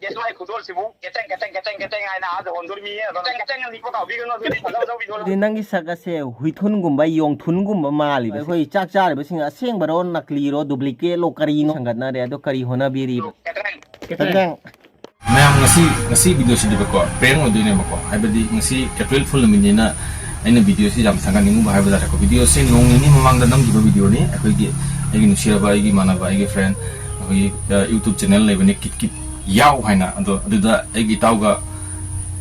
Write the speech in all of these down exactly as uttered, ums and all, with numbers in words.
ꯑꯦꯁ ꯋꯥꯏ ꯈꯨꯗꯣꯜꯁꯤꯕꯨ ꯀꯦꯇꯪ, ꯀꯦꯇꯪ, ꯀꯦꯇꯪ, ꯀꯦꯇꯪ ꯍꯥꯏꯅ ꯑꯥꯗ ꯍꯣꯟꯗꯣꯔꯃꯤꯌꯦ꯫ ꯑꯗꯣ ꯀꯦꯇꯪ, ꯀꯦꯇꯪ ꯅꯤꯛꯄ ꯀꯥꯎꯕꯤꯒꯅꯨ, ꯑꯗꯨꯗꯤ ꯐꯖ ꯐꯖꯕ ꯚꯤꯗꯤꯑꯣ ꯑꯗꯨꯗꯤ ꯅꯪꯒꯤ ꯁꯛ ꯑꯁꯦ ꯍꯨꯏꯊꯨꯟꯒꯨꯝꯕ, ꯌꯣꯡꯊꯨꯟꯒꯨꯝꯕ ꯃꯥꯜꯂꯤꯕ꯫ ꯑꯩꯈꯣꯏ ꯆꯥꯛ ꯆꯥꯔꯤꯕꯁꯤꯡ ꯑꯁꯦꯡꯕꯔꯣ, ꯅꯀꯂꯤꯔꯣ, ꯗꯨꯄ꯭ꯂꯤꯀꯦꯠꯂꯣ, ꯀꯔꯤꯅꯣ ꯈꯪꯒꯠꯅꯔꯦ꯫ ꯑꯗꯣ ꯀꯔꯤ ꯍꯣꯠꯅꯕꯤꯔꯤꯕ? ꯀꯦꯇꯪ꯫ ꯀꯦꯇꯪ꯫ ꯃꯌꯥꯝ, ꯉꯁꯤ, ꯉꯁꯤ ꯚꯤꯗꯤꯑꯣꯁꯤꯗꯤꯕꯀꯣ, ꯄ꯭ꯔꯦꯡ ꯑꯣꯏꯗꯣꯏꯅꯦꯕꯀꯣ, ꯍꯥꯏꯕꯗꯤ ꯉꯁꯤ ꯑꯦꯄ꯭ꯔꯤꯜ ꯐꯨꯜ ꯅꯨꯃꯤꯠꯅꯤꯅ ꯑꯩꯅ ꯚꯤꯗꯤꯑꯣꯁꯤ ꯌꯥꯝ ꯊꯥꯒꯠꯅꯤꯡꯉꯨꯕ ꯍꯥꯏꯕ ꯇꯥꯔꯦꯀꯣ꯫ ꯚꯤꯗꯤꯑꯣꯁꯤ ꯅꯣꯡ ꯅꯤꯅꯤ ꯃꯃꯥꯡꯗ ꯅꯝꯈꯤꯕ ꯚꯤꯗꯤꯑꯣꯅꯤ꯫ ꯑꯩꯈꯣꯏꯒꯤ, ꯑꯩꯒꯤ ꯅꯨꯡꯁꯤꯔꯕ, ꯑꯩꯒꯤ ꯏꯃꯥꯟꯅꯕ, ꯑꯩꯒꯤ ꯐ꯭ꯔꯦꯟ, ꯑꯩꯈꯣꯏꯒꯤ, ꯑ, ꯌꯨꯇ꯭ꯌꯨꯕ ꯆꯦꯅꯦꯜ ꯂꯩꯕꯅꯤ, ꯀꯤꯠ ꯀꯤꯠ ꯌꯥꯎ ꯍꯥꯏꯅ꯫ ꯑꯗꯣ ꯑꯗꯨꯗ ꯑꯩꯒꯤ ꯏꯇꯥꯎꯒ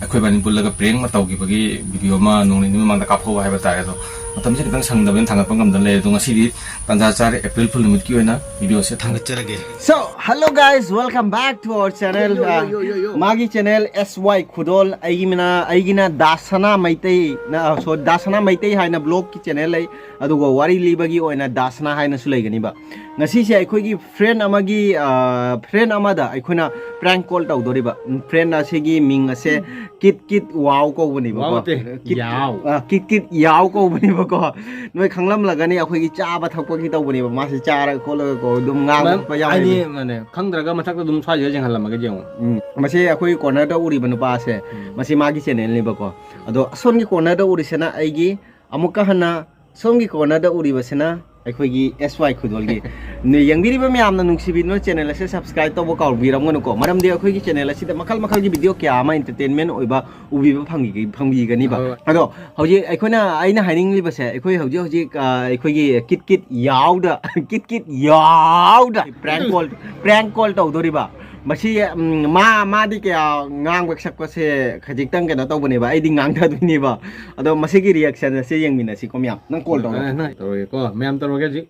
ꯑꯩꯈꯣꯏꯕꯥꯅꯤ ꯄꯨꯜꯂꯒ ꯄ꯭ꯔꯦꯡ ꯑꯃ ꯇꯧꯈꯤꯕꯒꯤ ꯚꯤꯗꯤꯑꯣ ꯑꯃ ꯅꯣꯡ ꯅꯤꯅꯤ ꯃꯃꯥꯡꯗ ꯀꯥꯞꯍꯧꯕ ꯍꯥꯏꯕ ꯇꯥꯔꯦ꯫ ꯑꯗꯣ ꯃꯇꯝꯁꯦ ꯈꯤꯇꯪ ꯁꯪꯗꯕꯅꯤꯅ ꯊꯥꯡꯒꯠꯄ ꯉꯝꯗꯅ ꯂꯩꯔꯦ꯫ ꯑꯗꯣ ꯉꯁꯤꯗꯤ ꯇꯥꯟꯖꯥ ꯆꯥꯔꯦ, ꯑꯦꯄ꯭ꯔꯤꯜ ꯐꯨꯜ ꯅꯨꯃꯤꯠꯀꯤ ꯑꯣꯏꯅ ꯚꯤꯗꯤꯑꯣꯁꯦ ꯊꯥꯡꯒꯠꯆꯔꯒꯦ꯫ So, hello guys, welcome back to our channel. Yo, yo, yo, yo, yo. ꯃꯥꯒꯤ ꯆꯦꯅꯦꯜ ꯑꯦꯁ ꯋꯥꯏ ꯈꯨꯗꯣꯜ, ꯑꯩꯒꯤꯅ, ꯑꯩꯒꯤꯅ ꯗꯥꯁꯅꯥ ꯃꯩꯇꯩ, ꯅ, sorry, ꯗꯥꯁꯅꯥ ꯃꯩꯇꯩ ꯍꯥꯏꯅ ꯕ꯭ꯂꯣꯒꯀꯤ ꯆꯦꯅꯦꯜ ꯂꯩ, ꯑꯗꯨꯒ ꯋꯥꯔꯤ ꯂꯤꯕꯒꯤ ꯑꯣꯏꯅ ꯗꯥꯁꯅꯥ ꯍꯥꯏꯅꯁꯨ ꯂꯩꯒꯅꯤꯕ꯫ ꯉꯁꯤꯁꯦ ꯑꯩꯈꯣꯏꯒꯤ ꯐ꯭ꯔꯦꯟ ꯑꯃꯒꯤ, ꯑ, ꯐ꯭ꯔꯦꯟ ꯑꯃꯗ ꯑꯩꯈꯣꯏꯅ ꯄ꯭ꯔꯦꯡ ꯀꯣꯜ ꯇꯧꯗꯣꯔꯤꯕ꯫ ꯎꯝ, ꯐ꯭ꯔꯦꯟ ꯑꯁꯤꯒꯤ ꯃꯤꯡ ꯑꯁꯦ ꯀꯤꯠ ꯀꯤꯠ ꯋꯥꯎ ꯀꯧꯕꯅꯦꯕꯀꯣ꯫ ꯋꯥꯎ ꯅꯠꯇꯦ, ꯀꯤꯠ, ꯌꯥꯎ꯫ ꯑ, ꯀꯤꯠ ꯀꯤꯠ ꯌꯥꯎ ꯀꯧꯕꯅꯦꯕꯀꯣ꯫ ꯅꯣꯏ ꯈꯪꯂꯝꯂꯒꯅꯤ, ꯑꯩꯈꯣꯏꯒꯤ ꯆꯥꯕ ꯊꯛꯄꯒꯤ ꯇꯧꯕꯅꯦꯕ꯫ ꯃꯥꯁꯦ ꯆꯥꯔꯒ ꯈꯣꯠꯂꯒꯀꯣ ꯑꯗꯨꯝ ꯉꯥꯡꯕ ꯌꯥꯎꯋꯦ꯫ ꯍꯥꯏꯗꯤ, ꯃꯥꯅꯦ, ꯈꯪꯗ꯭ꯔꯒ ꯃꯊꯛꯇ ꯑꯗꯨꯝ ꯁ꯭ꯋꯥꯏꯁꯤꯗ ꯌꯦꯡꯍꯜꯂꯝꯃꯒꯦ ꯌꯦꯡꯉꯣ꯫ ꯎꯝ, ꯃꯁꯤ ꯑꯩꯈꯣꯏꯒꯤ ꯀꯣꯔꯅꯔꯗ ꯎꯔꯤꯕ ꯅꯨꯄꯥꯁꯦ, ꯎꯝ, ꯃꯁꯤ ꯃꯥꯒꯤ ꯆꯦꯅꯦꯜꯅꯦꯕꯀꯣ꯫ ꯑꯗꯣ ꯑꯁꯣꯝꯒꯤ ꯀꯣꯔꯅꯔꯗ ꯎꯔꯤꯁꯤꯅ ꯑꯩꯒꯤ, ꯑꯃꯨꯛꯀ ꯍꯟꯅ ꯁꯣꯝꯒꯤ ꯀꯣꯔꯅꯔꯗ ꯎꯔꯤꯕꯁꯤꯅ ꯑꯩꯈꯣꯏꯒꯤ ꯑꯦꯁ ꯋꯥꯏ ꯈꯨꯗꯣꯜꯒꯤ꯫ ꯅꯣꯏ ꯌꯦꯡꯕꯤꯔꯤꯕ ꯃꯌꯥꯝꯅ ꯅꯨꯡꯁꯤꯕꯤꯗꯨꯅ ꯆꯦꯅꯦꯜ ꯑꯁꯦ ꯁꯕꯁꯀ꯭ꯔꯥꯏꯕ ꯇꯧꯕ ꯀꯥꯎꯕꯤꯔꯝꯒꯅꯨꯀꯣ, ꯃꯔꯝꯗꯤ ꯑꯩꯈꯣꯏꯒꯤ ꯆꯦꯅꯦꯜ ꯑꯁꯤꯗ ꯃꯈꯜ ꯃꯈꯜꯒꯤ ꯚꯤꯗꯤꯑꯣ ꯀꯌꯥ ꯑꯃ, ꯑꯦꯟꯇꯔꯇꯦꯟꯃꯦꯟ ꯑꯣꯏꯕ, ꯎꯕꯤꯕ ꯐꯪꯕꯤ-, ꯐꯪꯕꯤꯒꯅꯤꯕ꯫ ꯍꯣꯏ, ꯍꯣꯏ꯫ ꯑꯗꯣ ꯍꯧꯖꯤꯛ ꯑꯩꯈꯣꯏꯅ, ꯑꯩꯅ ꯍꯥꯏꯅꯤꯡꯂꯤꯕꯁꯦ, ꯑꯩꯈꯣꯏ ꯍꯧꯖꯤꯛ ꯍꯧꯖꯤꯛ, ꯑ, ꯑꯩꯈꯣꯏꯒꯤ ꯀꯤꯠ ꯀꯤꯠ ꯌꯥꯎꯗ, ꯀꯤꯠ ꯀꯤꯠ ꯌꯥꯎꯗ ꯄ꯭ꯔꯦꯡ ꯀꯣꯜ, ꯄ꯭ꯔꯦꯡ ꯀꯣꯜ ꯇꯧꯗꯣꯔꯤꯕ꯫ ꯃꯁꯤ, ꯎꯝ, ꯃꯥ, ꯃꯥꯗꯤ ꯀꯌꯥ ꯉꯥꯡꯕ ꯁꯛꯄꯁꯦ ꯈꯖꯤꯛꯇꯪ ꯀꯩꯅꯣ ꯇꯧꯕꯅꯦꯕ, ꯑꯩꯗꯤ ꯉꯥꯡꯊꯗꯣꯏꯅꯦꯕ꯫ ꯑꯗꯣ ꯃꯁꯤꯒꯤ ꯔꯤꯌꯦꯛꯁꯟ ꯑꯁꯦ ꯌꯦꯡꯃꯤꯟꯅꯁꯤꯀꯣ ꯃꯌꯥꯝ꯫ ꯅꯪ ꯀꯣꯜ ꯇꯧꯔꯣ꯫ ꯑ, ꯅꯪ ꯇꯧꯔꯒꯦꯀꯣ, ꯃꯌꯥꯝ ꯇꯧꯔꯒꯦ ꯍꯧꯖꯤꯛ꯫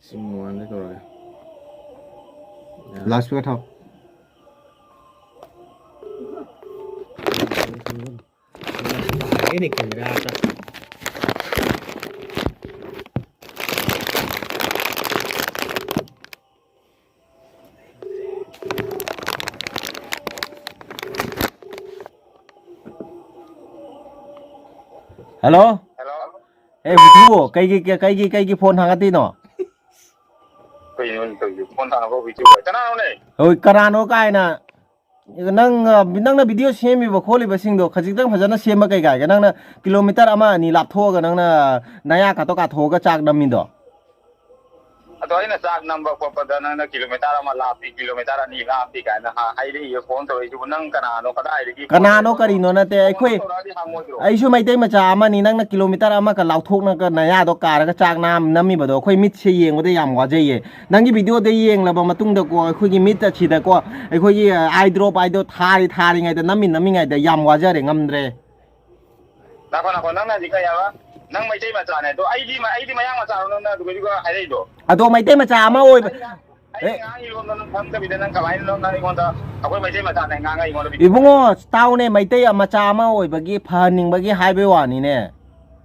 ꯁꯤ ꯃꯃꯥꯡꯗ ꯇꯧꯔꯒꯦ꯫ ꯂꯥꯎꯠ ꯁ꯭ꯄꯤꯀꯔ ꯊꯥꯎ꯫ ꯑꯩꯅ ꯀꯦꯃꯦꯔꯥꯗ꯫ ꯍꯜꯂꯣ? ꯍꯜꯂꯣ? ꯑꯦ, ꯕꯤꯊꯨ, ꯀꯩꯒꯤ, ꯀꯩꯒꯤ, ꯀꯩꯒꯤ ꯐꯣꯟ ꯊꯥꯡꯒꯠꯇꯣꯏꯅꯣ? ꯀꯩꯅꯣ ꯇꯧꯔꯤꯁꯦ? ꯐꯣꯟ ꯊꯥꯡꯒꯠꯄ ꯕꯤꯊꯨ ꯀꯥꯏ? ꯀꯅꯥꯅꯣꯅꯦ? ꯍꯣꯏ, ꯀꯅꯥꯅꯣ ꯀꯥꯏꯅ꯫ ꯅꯪ, ꯑ, ꯅꯪꯅ ꯚꯤꯗꯤꯑꯣ ꯁꯦꯝꯃꯤꯕ ꯈꯣꯠꯂꯤꯕꯁꯤꯡꯗꯣ ꯈꯖꯤꯛꯇꯪ ꯐꯖꯅ ꯁꯦꯝꯕ ꯀꯩ ꯀꯥꯏꯒꯦ? ꯅꯪꯅ ꯀꯤꯂꯣꯃꯤꯇꯔ ꯑꯃ ꯑꯅꯤ ꯂꯥꯞꯊꯣꯛꯑꯒ ꯅꯪꯅ ꯅꯌꯥ ꯀꯥꯊꯣꯛ ꯀꯥꯊꯣꯛꯑꯒ ꯆꯥꯛ ꯅꯝꯃꯤꯗꯣ꯫ ꯑꯗꯣ ꯑꯩꯅ ꯆꯥꯛ ꯅꯝꯕ ꯈꯣꯠꯄꯗ ꯅꯪꯅ ꯀꯤꯂꯣꯃꯤꯇꯔ ꯑꯃ ꯂꯥꯞꯄꯤ, ꯀꯤꯂꯣꯃꯤꯇꯔ ꯑꯅꯤ ꯂꯥꯞꯄꯤ ꯀꯥꯏꯅ ꯍꯥ-, ꯍꯥꯏꯔꯛꯏꯕ ꯐꯣꯟ ꯇꯧꯔꯛꯏꯁꯤꯕꯨ ꯅꯪ ꯀꯅꯥꯅꯣ, ꯀꯗꯥꯏꯗꯒꯤ ꯐꯣꯟ ꯀꯅꯥꯅꯣ ꯇꯧꯔꯛꯏꯅꯣ? ꯀꯔꯤꯅꯣ ꯅꯠꯇꯦ, ꯐꯣꯟ ꯑꯩꯈꯣꯏ, ꯇꯧꯔꯛꯑꯗꯤ ꯍꯪꯉꯣꯏꯗ꯭ꯔꯣ? ꯑꯩꯁꯨ ꯃꯩꯇꯩ ꯃꯆꯥ ꯑꯃꯅꯤ, ꯅꯪꯅ ꯀꯤꯂꯣꯃꯤꯇꯔ ꯑꯃꯒ ꯂꯥꯎꯊꯣꯛꯅꯒ ꯅꯌꯥꯗꯣ ꯀꯥꯔꯒ ꯆꯥꯛ ꯅꯝ-, ꯅꯝꯃꯤꯕꯗꯣ ꯑꯩꯈꯣꯏ ꯃꯤꯠꯁꯦ ꯌꯦꯡꯕꯗ ꯌꯥꯝ ꯋꯥꯖꯩꯌꯦ꯫ ꯅꯪꯒꯤ ꯚꯤꯗꯤꯑꯣꯗ ꯌꯦꯡꯂꯕ ꯃꯇꯨꯡꯗꯀꯣ, ꯑꯩꯈꯣꯏꯒꯤ ꯃꯤꯠ ꯑꯁꯤꯗꯀꯣ, ꯑꯩꯈꯣꯏꯒꯤ, ꯑ, ꯑꯥꯏ ꯗ꯭ꯔꯣꯞ ꯍꯥꯏꯗꯣ ꯊꯥꯔꯤ, ꯊꯥꯔꯤꯉꯩꯗ, ꯅꯝꯃꯤ, ꯅꯝꯃꯤꯉꯩꯗ ꯌꯥꯝ ꯋꯥꯖꯔꯦ, ꯉꯝꯗ꯭ꯔꯦ꯫ ꯅꯥꯈꯣ, ꯅꯥꯈꯣ, ꯅꯪꯅ ꯍꯧꯖꯤꯛ ꯀꯩ ꯍꯥꯏꯕ? ꯅꯪ ꯃꯩꯇꯩ ꯃꯆꯥꯅꯦ꯫ ꯑꯗꯣ ꯑꯩꯗꯤ ꯃ-, ꯑꯩꯗꯤ ꯃꯌꯥꯡ ꯃꯆꯥꯔꯣ ꯅꯪꯅ ꯑꯗꯨꯒ ꯍꯥꯏꯔꯛꯏꯗꯣ? ꯑꯗꯣ ꯃꯩꯇꯩ ꯃꯆꯥ ꯑꯃ ꯑꯩꯅ, ꯑꯣꯏꯕ-, ꯑꯩꯅ, ꯑꯩꯅ ꯑꯦ? ꯉꯥꯡꯉꯤ ꯂꯣꯟꯗꯣ ꯅꯪ ꯈꯪꯗꯕꯤꯗ ꯅꯪ ꯀꯃꯥꯏꯅ ꯅꯪ, ꯅꯪ ꯑꯩꯉꯣꯟꯗ ꯑꯩꯈꯣꯏ ꯃꯩꯇꯩ ꯃꯆꯥꯅꯦ ꯉꯥꯡꯉꯛꯏ ꯑꯩꯉꯣꯟꯗ ꯚꯤꯗꯤꯑꯣ ꯏꯕꯨꯡꯉꯣ, ꯇꯥꯎꯅꯦ, ꯃꯩꯇꯩ ꯃꯆꯥ ꯑꯃ ꯑꯣꯏꯕꯒꯤ ꯐꯍꯟꯅꯤꯡꯕꯒꯤ ꯍꯥꯏꯕꯩ ꯋꯥꯅꯤꯅꯦ꯫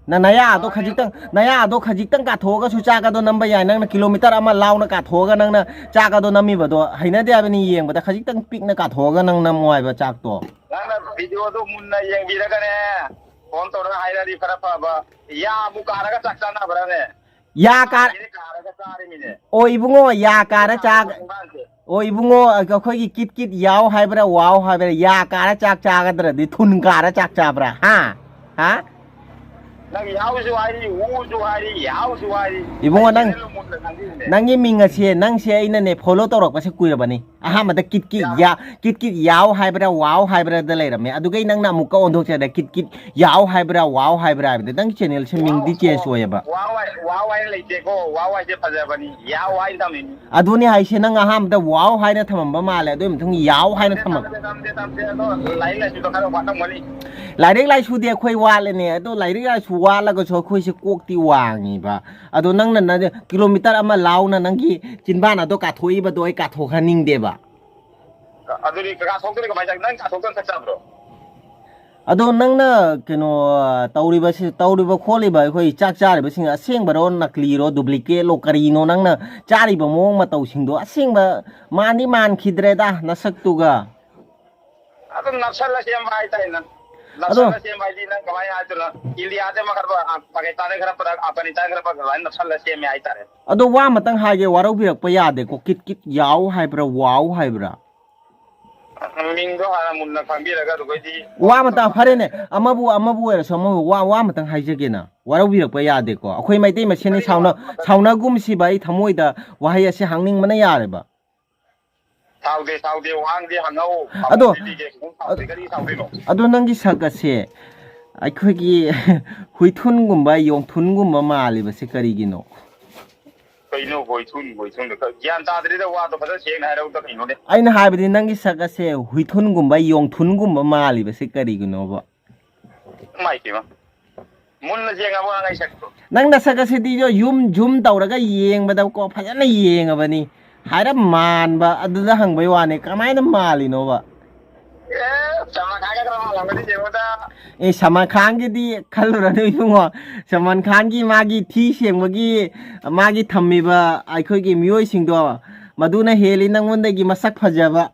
ꯅꯪ ꯅꯌꯥꯗꯣ ꯃꯥꯅꯦ꯫ ꯈꯖꯤꯛꯇꯪ, ꯅꯌꯥꯗꯣ ꯈꯖꯤꯛꯇꯪ ꯀꯥꯊꯣꯛꯑꯒꯁꯨ ꯆꯥꯛ ꯑꯗꯣ ꯅꯝꯕ ꯌꯥꯏ꯫ ꯅꯪꯅ ꯀꯤꯂꯣꯃꯤꯇꯔ ꯑꯃ ꯂꯥꯎꯅ ꯀꯥꯊꯣꯛꯑꯒ ꯅꯪꯅ ꯆꯥꯛ ꯑꯗꯣ ꯅꯝꯃꯤꯕꯗꯣ ꯍꯩꯅꯗꯦ ꯍꯥꯏꯕꯅꯤ ꯌꯦꯡꯕꯗ꯫ ꯈꯖꯤꯛꯇꯪ ꯄꯤꯛꯅ ꯀꯥꯊꯣꯛꯑꯒ ꯅꯪ ꯅꯝꯃꯣ ꯍꯥꯏꯕ ꯆꯥꯛꯇꯣ꯫ ꯅꯪꯅ ꯚꯤꯗꯤꯑꯣꯗꯨ ꯃꯨꯟꯅ ꯌꯦꯡꯕꯤꯔꯒꯅꯦ, ꯐꯣꯟ ꯇꯧꯔꯒ ꯍꯥꯏꯔꯗꯤ ꯈꯔ ꯐꯕ꯫ ꯌꯥꯕꯨ ꯀꯥꯔꯒ ꯆꯥꯛ ꯆꯥꯅꯕ꯭ꯔꯥꯅꯦ? ꯌꯥ ꯀꯥ-, ꯌꯥꯁꯦ ꯀꯥꯔꯒ ꯆꯥꯔꯤꯃꯤꯅꯦ꯫ ꯑꯣ ꯏꯕꯨꯡꯉꯣ, ꯌꯥ ꯀꯥꯔ ꯆꯥꯛ-, ꯆꯤꯟꯕꯥꯟꯁꯦ꯫ ꯑꯣ ꯏꯕꯨꯡꯉꯣ, ꯑꯩꯈꯣꯏꯒꯤ ꯀꯤꯠ ꯀꯤꯠ ꯌꯥꯎ ꯍꯥꯏꯕ꯭ꯔꯥ, ꯋꯥꯎ ꯍꯥꯏꯕ꯭ꯔꯥ, ꯌꯥ ꯀꯥꯔ ꯆꯥꯛ ꯆꯥꯒꯗ꯭ꯔꯗꯤ ꯊꯨꯟ ꯀꯥꯔ ꯆꯥꯛ ꯆꯥꯕ꯭ꯔꯥ? ꯍꯥ? ꯍꯥ? ꯅꯪ ꯌꯥꯎꯁꯨ ꯍꯥꯏꯔꯤ, ꯎꯁꯨ ꯍꯥꯏꯔꯤ, ꯌꯥꯎꯁꯨ ꯍꯥꯏꯔꯤ꯫ ꯏꯕꯨꯡꯉꯣ, ꯅꯪ, ꯅꯪꯒꯤ ꯃꯤꯡ ꯑꯁꯦ, ꯅꯪꯁꯦ ꯑꯩꯅꯅꯦ follow ꯇꯧꯔꯛꯄꯁꯦ ꯀꯨꯏꯔꯕꯅꯤ꯫ ꯑꯍꯥꯟꯕꯗ ꯀꯤꯠ ꯀꯤꯠ ꯌꯥ꯫ ꯌꯥ-, ꯀꯤꯠ ꯀꯤꯠ ꯌꯥꯎ ꯍꯥꯏꯕ꯭ꯔꯥ, ꯋꯥꯎ ꯍꯥꯏꯕ꯭ꯔꯥꯗ ꯂꯩꯔꯝꯃꯦ꯫ ꯑꯗꯨꯒꯩ ꯅꯪꯅ ꯑꯃꯨꯛꯀ ꯑꯣꯟꯊꯣꯛꯆꯔꯦ, ꯀꯤꯠ ꯀꯤꯠ ꯌꯥꯎ ꯍꯥꯏꯕ꯭ꯔꯥ, ꯋꯥꯎ ꯍꯥꯏꯕ꯭ꯔꯥ ꯍꯥꯏꯕꯗ꯫ ꯅꯪ channelꯁꯦ ꯃꯤꯡꯗꯤ change ꯑꯣꯏꯌꯦꯕ꯫ ꯋꯥꯎ ꯍꯥꯏ-, ꯋꯥꯎ ꯍꯥꯏꯅ ꯂꯩꯇꯦꯀꯣ, ꯋꯥꯎ ꯍꯥꯏꯁꯦ ꯐꯖꯕꯅꯤ, ꯌꯥꯎ ꯍꯥꯏꯅ ꯊꯝꯃꯤꯅꯤ꯫ ꯑꯗꯨꯅꯤ ꯍꯥꯏꯁꯦ, ꯅꯪ ꯑꯍꯥꯟꯕꯗ ꯋꯥꯎ ꯍꯥꯏꯅ ꯊꯝꯃꯝꯕ ꯃꯥꯜꯂꯦ, ꯑꯗꯨꯒꯤ ꯃꯇꯨꯡ ꯌꯥꯎ ꯍꯥꯏꯅ ꯊꯝꯃꯝ-, ꯊꯝꯗꯦ, ꯊꯝꯗꯦ, ꯊꯝꯗꯦ, ꯑꯗꯣ ꯂꯥꯏꯔꯤꯛ ꯂꯥꯏꯁꯨꯗꯣ ꯈꯔ ꯋꯥꯠꯂꯝꯒꯅꯤ꯫ ꯂꯥꯏꯔꯤꯛ ꯂꯥꯏꯁꯨꯗꯤ ꯑꯩꯈꯣꯏ ꯋꯥꯠꯂꯦꯅꯦ, ꯑꯗꯣ ꯂꯥꯏꯔꯤꯛ ꯂꯥꯏꯁꯨ ꯋꯥꯠꯂꯒꯁꯨ ꯑꯩꯈꯣꯏꯁꯦ ꯀꯣꯛꯇꯤ ꯋꯥꯡꯉꯤꯕ꯫ ꯑꯗꯣ ꯅꯪꯅ, ꯅꯪ kilometre ꯑꯃ ꯂꯥꯎꯅ ꯅꯪꯒꯤ ꯆꯤꯟꯕꯥꯟ ꯑꯗꯣ ꯀꯥꯊꯣꯛꯏꯕꯗꯣ ꯑꯩ ꯀꯥꯊꯣꯛꯍꯟꯅꯤꯡꯗꯦꯕ꯫ ꯑꯗꯨꯗꯤ ꯀꯥꯊꯣꯛꯇ꯭ꯔꯗꯤ ꯀꯃꯥꯏꯅ ꯆꯥ-, ꯅꯪ ꯀꯥꯊꯣꯛꯇꯅ ꯆꯥꯛ ꯆꯥꯕ꯭ꯔꯣ? ꯑꯗꯣ ꯅꯪꯅ ꯀꯩꯅꯣ, ꯇꯧꯔꯤꯕꯁꯤ, ꯇꯧꯔꯤꯕ ꯈꯣꯠꯂꯤꯕ ꯑꯩꯈꯣꯏ ꯆꯥꯛ ꯆꯥꯔꯤꯕꯁꯤꯡ ꯑꯁꯦꯡꯕꯔꯣ, ꯅꯀꯂꯤꯔꯣ, duplicateꯂꯣ, ꯀꯔꯤꯅꯣ ꯅꯪꯅ ꯆꯥꯔꯤꯕ ꯃꯑꯣꯡ ꯃꯇꯧꯁꯤꯡꯗꯣ? ꯑꯁꯦꯡꯕ ꯃꯥꯟꯗꯤ ꯃꯥꯟꯈꯤꯗ꯭ꯔꯦꯗ ꯅꯁꯛꯇꯨꯒ꯫ ꯑꯗꯨꯝ ꯅꯞꯁꯜꯂ ꯁꯦꯝꯕ ꯍꯥꯏꯇꯥꯔꯦ ꯅꯪ꯫ ꯑꯗꯣ ꯅꯞꯁꯜꯂ ꯁꯦꯝꯕ ꯍꯥꯏꯗꯤ ꯅꯪ ꯀꯃꯥꯏꯅ ꯍꯥꯏꯗꯣꯏꯅꯣ? ꯏꯟꯗꯤꯌꯥꯗꯩ ꯑꯃ ꯈꯔ ꯐ-, ꯑ, ꯄꯥꯀꯤꯁꯇꯥꯟꯗꯩ ꯈꯔ ꯐꯔꯛ, ꯑꯐꯒꯥꯅꯤꯁꯇꯥꯟꯗꯩ ꯈꯔ ꯐꯔꯛ ꯑꯗꯨꯃꯥꯏꯅ ꯅꯞꯁꯜꯂ ꯁꯦꯝꯃꯦ ꯍꯥꯏꯇꯥꯔꯦ꯫ ꯑꯗꯣ ꯋꯥ ꯑꯃꯇꯪ ꯍꯥꯏꯒꯦ, ꯋꯥꯔꯧꯕꯤꯔꯛꯄ ꯌꯥꯗꯦꯀꯣ꯫ ꯀꯤꯠ ꯀꯤꯠ ꯌꯥꯎ ꯍꯥꯏꯕ꯭ꯔꯥ, ꯋꯥꯎ ꯍꯥꯏꯕ꯭ꯔꯥ? ꯃꯤꯡꯗꯣ ꯍꯥꯟꯅ ꯃꯨꯟꯅ ꯈꯪꯕꯤꯔꯒ ꯑꯗꯨꯒꯩꯗꯤ ꯋꯥ ꯃꯇꯥ ꯐꯔꯦꯅꯦ, ꯑꯃꯕꯨ, ꯑꯃꯕꯨ ꯑꯣꯏꯔꯁꯨ, ꯑꯃꯕꯨ ꯋꯥ, ꯋꯥ ꯑꯃꯇꯪ ꯍꯥꯏꯖꯒꯦꯅ, ꯋꯥꯔꯧꯕꯤꯔꯛꯄ ꯌꯥꯗꯦꯀꯣ꯫ ꯑꯩꯈꯣꯏ ꯃꯩꯇꯩ ꯃꯁꯦꯟꯅꯤ, ꯁꯥꯎꯅ-, ꯁꯥꯎꯅꯒꯨꯝꯁꯤꯕ, ꯑꯩ ꯊꯃꯣꯏꯗ ꯋꯥꯍꯩ ꯑꯁꯤ ꯍꯥꯡꯅꯤꯡꯕꯅ ꯌꯥꯔꯦꯕ꯫ ꯁꯥꯎꯗꯦ, ꯁꯥꯎꯗꯦ, ꯋꯥꯍꯪꯗꯤ ꯍꯪꯉꯛꯑꯣ, ꯑꯗꯣ, ꯁꯥꯎꯗꯦ, ꯀꯔꯤ ꯁꯥꯎꯗꯣꯏꯅꯣ? ꯑꯗꯣ ꯅꯪꯒꯤ ꯁꯛ ꯑꯁꯦ ꯑꯩꯈꯣꯏꯒꯤ ꯍꯨꯏꯊꯨꯟꯒꯨꯝꯕ, ꯌꯣꯡꯊꯨꯟꯒꯨꯝꯕ ꯃꯥꯜꯂꯤꯕꯁꯦ ꯀꯔꯤꯒꯤꯅꯣ? ꯀꯩꯅꯣ ꯍꯣꯏꯊꯨꯟ, ꯍꯣꯏꯊꯨꯟꯗꯣ? ꯈꯔ ꯒ꯭ꯌꯥꯟ ꯇꯥꯗ꯭ꯔꯤꯗ, ꯋꯥꯗꯣ ꯐꯖꯅ ꯁꯦꯡꯅ ꯍꯥꯏꯔꯛꯎꯗ ꯀꯩꯅꯣꯅꯦ꯫ ꯑꯩꯅ ꯍꯥꯏꯕꯗꯤ ꯅꯪꯒꯤ ꯁꯛ ꯑꯁꯦ ꯍꯨꯏꯊꯨꯟꯒꯨꯝꯕ, ꯌꯣꯡꯊꯨꯟꯒꯨꯝꯕ ꯃꯥꯜꯂꯤꯕꯁꯦ ꯀꯔꯤꯒꯤꯅꯣꯕ? ꯏꯃꯥꯏ ꯄꯦꯝꯃ꯫ ꯃꯨꯟꯅ ꯌꯦꯡꯉꯕꯣ ꯅꯪ ꯑꯩ ꯁꯛꯇꯣ? ꯅꯪ ꯅꯁꯛ ꯑꯁꯤꯗꯤ ꯌꯨꯝ ꯖꯨꯝ ꯇꯧꯔꯒ ꯌꯦꯡꯕꯗꯀꯣ, ꯐꯖꯅ ꯌꯦꯡꯉꯕꯅꯤ꯫ ꯍꯥꯏꯔꯞ ꯃꯥꯟꯕ ꯑꯗꯨꯗ ꯍꯪꯕꯩ ꯋꯥꯅꯤ, ꯀꯃꯥꯏꯅ ꯃꯥꯜꯂꯤꯅꯣꯕ? ꯑꯦ, ꯁꯜꯃꯥꯟ ꯈꯥꯟꯒ ꯈꯔ ꯃꯥꯜꯂꯝꯒꯅꯤ ꯌꯦꯡꯉꯨꯗ꯫ ꯑꯦ, ꯁꯜꯃꯥꯟ ꯈꯥꯟꯒꯤꯗꯤ ꯈꯜꯂꯨꯔꯅꯨ ꯏꯕꯨꯡꯉꯣ꯫ ꯁꯜꯃꯥꯟ ꯈꯥꯟꯒꯤ ꯃꯥꯒꯤ ꯊꯤ ꯁꯦꯡꯕꯒꯤ ꯃꯥꯒꯤ ꯊꯝꯃꯤꯕ ꯑꯩꯈꯣꯏꯒꯤ ꯃꯤꯑꯣꯏꯁꯤꯡꯗꯣ, ꯃꯗꯨꯅ ꯍꯦꯜꯂꯤ ꯅꯪꯉꯣꯟꯗꯒꯤ ꯃꯁꯛ ꯐꯖꯕ꯫